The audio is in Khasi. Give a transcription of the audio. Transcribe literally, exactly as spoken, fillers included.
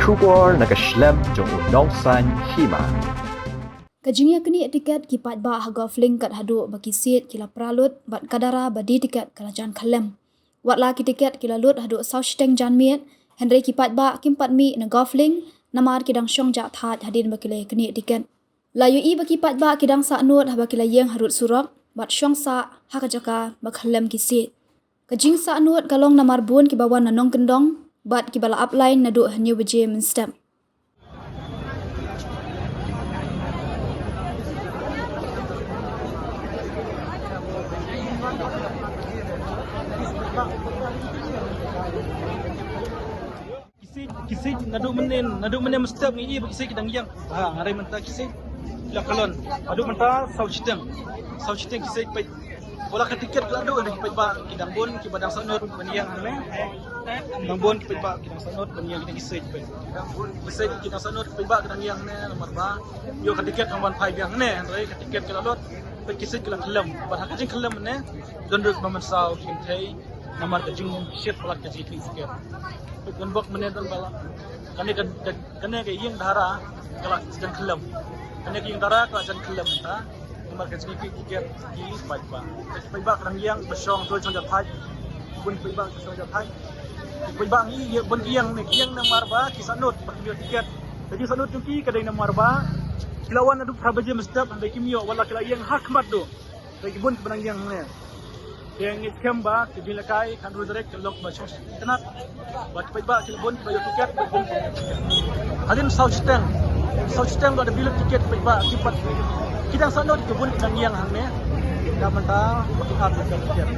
Khubor na ka shlem jong u Nongsaiñ Hima. Ka jingïaknieh tiket ki paidbah ha Golf Link kat haduh ba ki siej ki la pra lut bad ka dara ba die tiket ka la jan khyllem. Wat la ki tiket ki la lut haduh saw shiteng janmiet, hynrei ki paidbah kim pat mih na Golf Link namar ki dang shong jah thait hadien ba ki la ïaknieh tiket. La ïohi ba ki paidbah ki dang sah nud haba ki la ïeng harud surok bad shong sah ha ka jaka ba khyllem ki siej. Ka jingsah nud ka long namar bun kiba wan na nongkyndong bad kiba la ap lain naduh hynñiew baje mynstep. Ki siej, ki siej, naduh mynne, naduh mynne mynstep ngi ïohi ba ki siej ki dang ïeng. Ha, nga rai mynta ki siej ki la khyllem. Naduh mynta saw shiteng. Saw shiteng ki siej peit. Wat la ka tiket ka la duh, ki paidbah ki dang bun kiba dang sah nud ban ïeng hangne. Dang bun ki paidbah ki dang sah nud ban ïeng ki siej peit. Ki siej ki dang sah nud, paidbah ki dang ïeng hangne namar ba ïoh ka tiket ka wan phai biang hangne, hynrei ka tiket ka la lut. Peit ki siej ki la khyllem. Bad ha ka jingkhyllem hangne don ruh ba mynsaw ki kynthei. Namar ka jingshit palat ka jingklik sikit. Peit don bok mynne don ba la. Kane ka, ka, kane ka ïing dara ka la jan khyllem. Kane ka ïing dara ka la jan khyllem mynta. Namar ka jingklik sikit ki paidbah. Paidbah ka dang ïeng ba shong, shong, shong jah thait. Bun paidbah shong jah thait. Paidbah ngi ïeng, bun ki ïeng ne, ki ïeng namar ba ki sah nud, ba ki ïoh tiket. Ka jingsah nud jong ki ka dei namar ba ki la wan naduh phra baje mynstep, hynrei kim ïoh, wat la ki la ïeng ha khmat duh. Te ki bun kiba dang ïeng hangne. Te ngi skhem ba ka jingïalehkai kan ruh direct ka long ba shong itynnad. Bad paidbah ki la bun kiba ïoh tiket, ba bun. Hadien saw shiteng. Saw shiteng ba da bill tiket paidbah ki pat. Ki dang sah nud ki bun kiba dang ïeng hangne. Ka mynta ba ki ap tiket.